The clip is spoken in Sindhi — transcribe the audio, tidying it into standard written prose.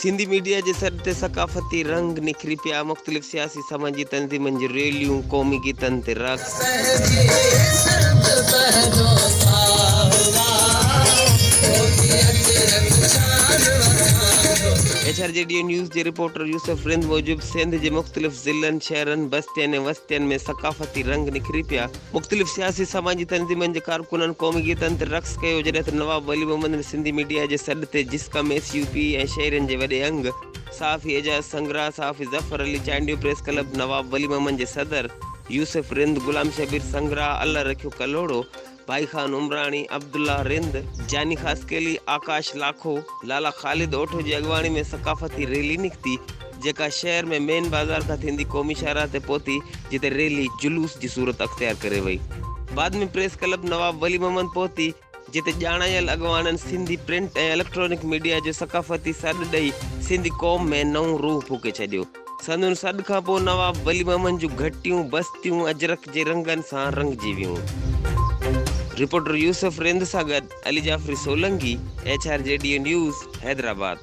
سنڌي ميڊيا جي سڏ تي ثقافتي رنگ نکري پيا، مختلف سياسي سماجي تنظيمن جون ريليون، قومي گيتن تي رقص. H R G D news جي رپورٽر يوسف رند موجب سنڌ جي مختلف ضلعن، شهرن، بستين ۽ وستين ۾ ثقافتي رنگ نکري پيا، مختلف سياسي سماجي تنظيمن جي ڪارڪنن قومي گيتن تي رقص ڪيو، جڏهن ته نواب ولي محمد ۾ سنڌي ميڊيا جي سڏ تي جسقم، ايس يو پي ۽ شهرين جي وڏي انگ، صحافي اعجاز سنگرا، صحافي ظفر علي چانڊيو، پريس ڪلب نواب ولي محمد جي صدر يوسف رند، غلام شبير سنگرا، الله رکيو ڪلهوڙو، ڀائي خان عمراڻي، عبدالله رند، جاني خاصخيلي، آڪاش لاکو، لالا خالد اوٺو جي اڳواڻي ۾ ثقافتي ريلي نڪتي، جيڪا شهر ۾ مين بازار کان ٿيندي قومي شاهراهه تي پهتي، جتي ريلي جلوس جي صورت اختيار ڪري وئي. بعد ۾ پريس ڪلب نواب ولي محمد پهتي، جتي ڄاڻايل اڳواڻن سنڌي پرنٽ ۽ اليڪٽرانڪ ميڊيا جو ثقافتي سڏ ڏئي سنڌي قوم ۾ نئون روح ڦوڪي ڇڏيو. سندن سڏ کان پوء نواب ولي محمد جون گهٽيون، بستيون اجرڪ جي رنگن سان رڱجي ويون. رپورٽر يوسف رند سان گڏ Ali Jafri Solangi, H R G D news, Hyderabad.